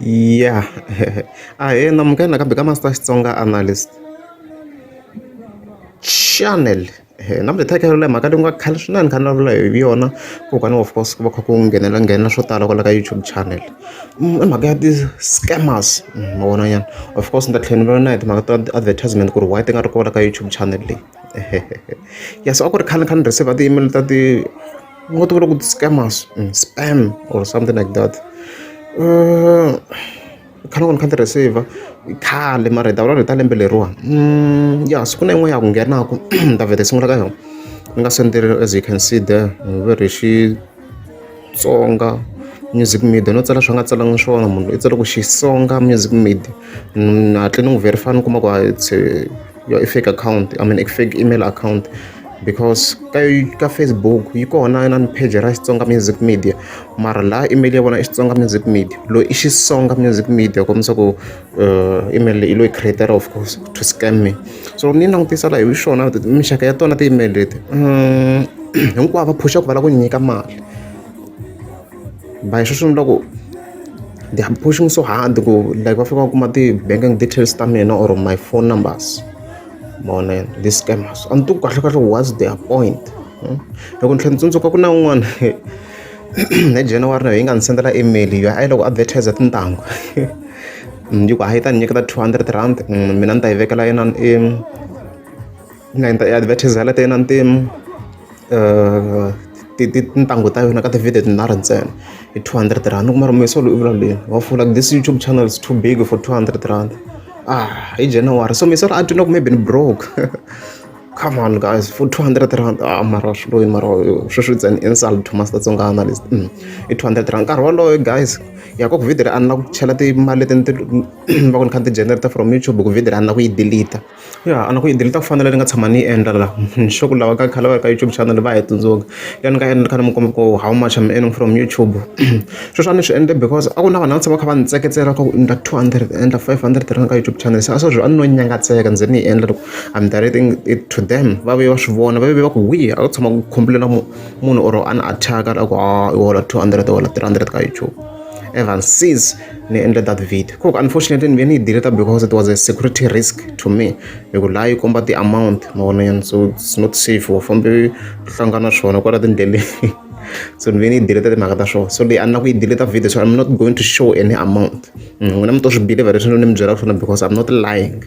Ya ahee namukela nakambe ka Master Xitsonga Analyst channel namuntlha hi ta hi mhaka leyi nga khale swinene kha ni vulavula hi yona kokwana of course ku va kha ku nghenela nghena swo tala kwala ka YouTube channel i mhaka ya ti-scammers ma vona nyana of course ni ta tlhela ni vulavula na hi timhaka ta advertisement ku ri why ti nga ri kona ka YouTube channel leyi ya so a ku ri khale kha ni receive ti-email ta ti ni nga ti vula ku ti-scammers spam or something like that khale ku ni kha ni ti receive khale mara hi ta vulavula hi ta lembe leriwa ya siku na yin'wana ya ku nghenaku ni ta vheta hi sungula ka yona ni nga sendeli as you can see there va ri Xitsonga music media no tsala swi nga tsalanga swona munhu i tsale ku Xitsonga music media ni hatle ni n'wi verify ni kuma ku it's i fake account I mean i fake email account because ka ka Facebook yi kona na page ra Xitsonga music media mara laha email ya vona i Xitsonga music media loyi i Xitsonga music media kombisa ku email leyi i lo yi create of course to scam me so ni langutisa la hi swona mixaka ya tona ti-email leti hinkwavo va phusha ku va lava ku nyika mali by sweswo ni vula ku they are pushing so hard ku like va fika va kuma ti-banking details ta mina or my phone numbers ma vona these scammers a ni tivi kahle kahle what's their point loko ni tlhela ni tsundzuka ku na un'wana hi January na yi nga ni sendela email yo a yi lava ku advertise tintangu yi ku hayi ta ni nyiketa R200 mina ni ta yi vekela inani i ni ta yi advertise-ela ta inani ti tintangu ta yona ka ti-video tinharhu ntsena hi R200 ni ku mara meso loyi u vulavula yini wa like this YouTube channel is too big for R200 ah hi January so meso a twi na ku maybe ni broke come on guys for R200 ah mara swilo mara sweswi it's an insult to Master Tsonga analyst i R200 nkarhi wolowo guys ya ku video leyi a ni la ku chela timali leti ni ti va ku ni kha ni ti generate from YouTube ku video leyi a ni la ku yi delete ya a ni ku yi delete ku fana na leyi nga tshama ni yi endla la ni sure ku lava ka khale va ri ka YouTube channel va hi tsundzuka leyi ni nga endla ni kha ni mi komba ku how much I'm earning from YouTube sweswo a ni swi endle because a ku na vanhu va tshama kha va ni tseketsela ka ku endla 200 endla 500 rand ka YouTube channel se a sweswo a ni no nyangatseka ndzi ni yi endla loko I'm directing it to them va vuye va swi vona va vuye va ku wihi a ku tshama ku complain munhu or a ni attack a ku a i hola 200 i hola 300 ka YouTube ever since ni endle that video koko unfortunately ni ve ni yi delete because it was a security risk to me hi ku laha yi komba ti-amount ma vona yini so it's not safe wa fambe hlangana swona kwala tindleleni so ni ve ni yi delete timhaka ta swona so leyi a ni na ku yi delete video so I'm not going to show any amount n'wina mi to swi believe leswi ni mi byelaka swona because I'm not lying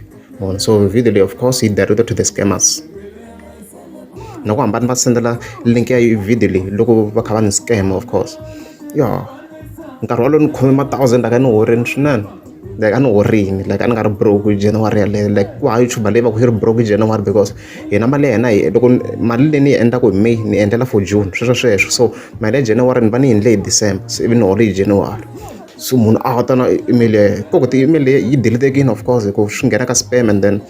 ma so video leyi of course yi directed to the scammers na ku hambana va sendela link ya video leyi loko va kha va ni scam of course ya nkarhi wolowo ni khome ma thousand like a ni horini swinene like a ni horini like a ni nga ri broke hi January yaleyo like ku hava YouTuber leyi va ku yi ri broke hi January because hina mali ya hina hi loko mali leyi ni yi endlaku hi May ni endlela for June sweswo sweswo so mali ya January ni va ni yi endle hi December se ivi ni hole hi January so munhu a ta na email ya yena koko ti-email leyi yi delete-kini of course hi ku swi nghena ka spam and then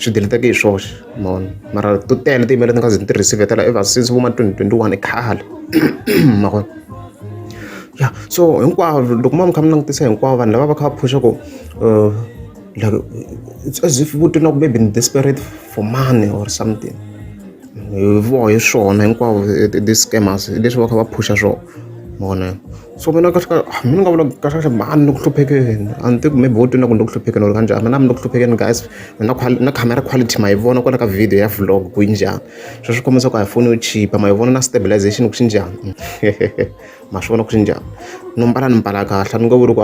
swi delete-ke hi swoxe ma vona mara to tele ti-email leti nga ze ni ti receive tela ever since vo ma 2021 i khale ma vona ya so hinkwavo loko ma mi kha mi langutisa hinkwavo vanhu lava va kha va phusha ku like it's as if vo twa na ku maybe ni desperate for money or something hi voho hi swona hinkwavo these scammers leswi va kha va phusha swona ma vona so mina kahle kahle mina ni nga vula kahle kahle mhani ni ku hluphekeni a ni tivi maybe vo twa na ku ni le ku hluphekeni or kanjhani mina ni le ku hluphekeni guys na na camera quality ma yi vona kwala ka video ya vlog ku yi njhani sweswo swi kombisa ku a hi foni yo chipa ma yi vona na stabilization ku xi njhani ma swi vona ku xi njhani no mbala ni mbala kahle a ni nge vuli ku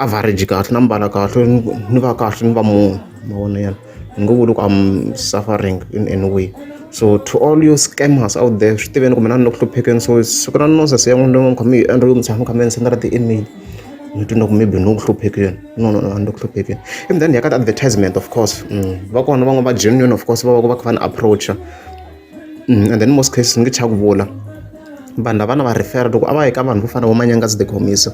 average kahle na mbala kahle ni va kahle ni va munhu ma vona yana ni nge vuli ku I'm suffering in any way so to all you scammers out there swi tiveni ku mina ni le ku hluphekeni so siku ra nonsense ya n'wina mi kha mi yi endla yo mi tshama mi kha mi ni sendela ti-email ni twi na ku maybe ni ku hluphekeni no no no a ni le ku hluphekeni and then ya ka ti-advertisement of course va kona van'wana va genuine of course va va va kha va ni approach-a and then most cases ni nge chavi ku vula vanhu lava na va refer loko a va yi ka vanhu vo fana vo Manyangazi the Comisa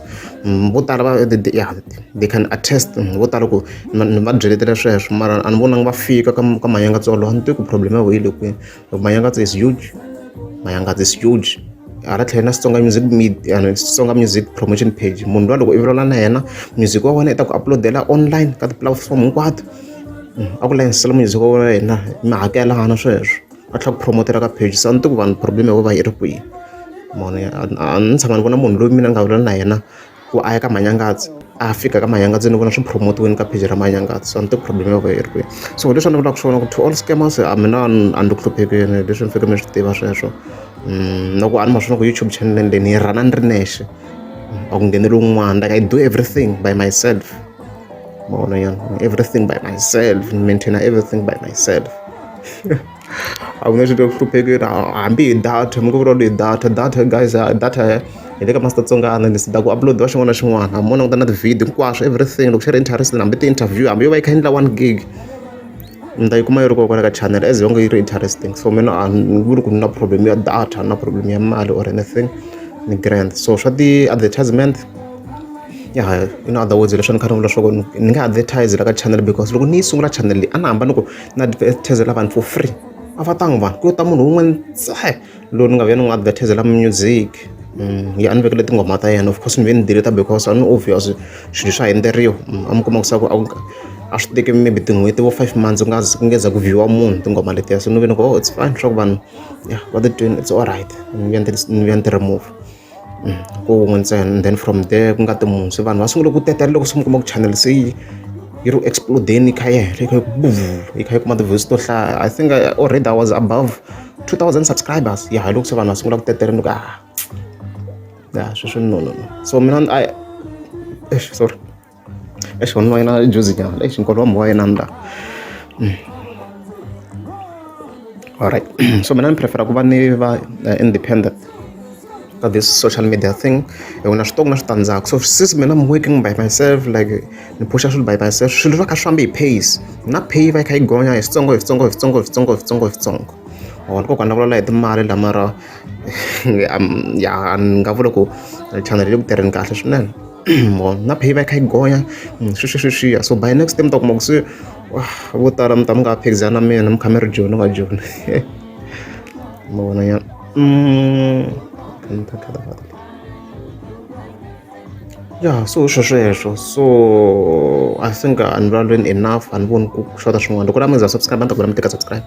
vo tala va ya they can attest vo tala ku ni va byeletela sweswo mara a ni vonangi va fika ka ka Manyangatsi wolowo a ni tivi ku problem ya vona yi le kwini Manyangatsi is huge Manyangatsi is huge hala tlhelo na Xitsonga music media Xitsonga music promotion page munhu luya loko i vulavula na yena music wa wena i ta ku upload-ela online ka tipulatifomo hinkwato a ku layinisela music wa wena mi hakelana sweswo a tlhela ku promotela ka page se a ni tivi ku vanhu problem ya vona va yi ri kwihi mona a ni tshama ni vona munhu loyi mina ni nga vulavula na yena Ku a ya ka Manyangatsi a fika ka Manyangatsi ni vona swi promote-wini ka page ra Manyangatsi, so a ni tivi problem ya vona yi ri kwihi. So leswi a ni vulaka swona ku to all scammers, a mina a ni ku hluphekeni, leswi ni fanekele mi swi tiva sweswo. Na ku a ni ma swi vona ku YouTube channel leyi ni yi run-a ni ri nexe, a ku ngheneli un'wana. Like, I do everything by myself, ma vona nyana, everything by myself, ni maintain everything by myself. A ku na xilo ku hluphekeni, hambi hi data. Mi ngo vulavula hi data, data guys, data hi le ka Master Tsongana, ni ta ku upload-iwa xin'wana na xin'wana, hambi mo languta na ti-video hinkwaswo, everything. Loko xi ri interesting, hambi ti-interview, hambi yo va yi kha yi endla 1 gig, ni ta yi kuma yi ri kona kwala ka channel as long yi ri interesting. So mina a ni vuli ku ni na problem ya data, na problem ya mali or anything, ni grand. So swa ti-advertisement, ya, in other words, leswi ni kha ni vula swa ku ni nga advertise la ka channel, because loko ni yi sungula channel leyi, a ni hamba ni ku ni advertisela vanhu for free, a va tangi vanhu. Ku yo ta munhu wun'we ntsena loyi ni nga vuya ni n'wi advertisela music ya, a ni vekele tinghoma ta yena. Of course ni ve ni delete because a ni obvious swilo swa hundzeriwa. A mi kuma ku swa ku a swi teki maybe tin'hweti vo 5 months ku nga ku nge za ku view-wa munhu tinghoma letiya. So ni ve ni ku, "Oh, it's fine," swa ku vanhu ya va ti twini, it's alright. Ni vuya ni ti remove ku wun'we ntsena, and then from there ku nga ti munhu. Se vanhu va sungule ku tetela loko se mi kuma ku channel se yi ri explode-eni, yi kha yi henhla, yi kha yi ku yi kha yi kuma ti-views to hlaya. I think already I was above 2000 subscribers. Ya, hi loko se vanhu va sungula ku tetela, ni ku, "Ah ya, sweswo no, no, no." So mina I, eish, sorry, eish, wa yena juzi nyana, eish, nkolo wa wa yena ni la. Alright, so mina ni prefer ku va ni va independent ka this social media thing, hi ku na swi tiva ku na switandzhaku. So since mina I'm working by myself, like ni phusha swilo by myself, swilo swa kha swi fambi hi pace, na pay va yi kha yi gonya hi switsongo, hi switsongo, hi switsongo, hi switsongo, hi switsongo, hi switsongo. Wa nkoka na vulavula hi timali la, mara ya ni nga vula ku channel yi le ku tirheni kahle swinene na pay va yi kha yi gonya sweswi sweswiya. So by next time mi ta kuma ku se vo tala mi ta mi nga ha phikizana na mina, mi kha mi ri joni va joni, ma vona nyana. Ya, so swo sweswo. So I think a ni vulavuleni enough, a ni voni ku xota swin'wana. Loko u lava mi za subscribe, a ni ta ku mi teka subscribe.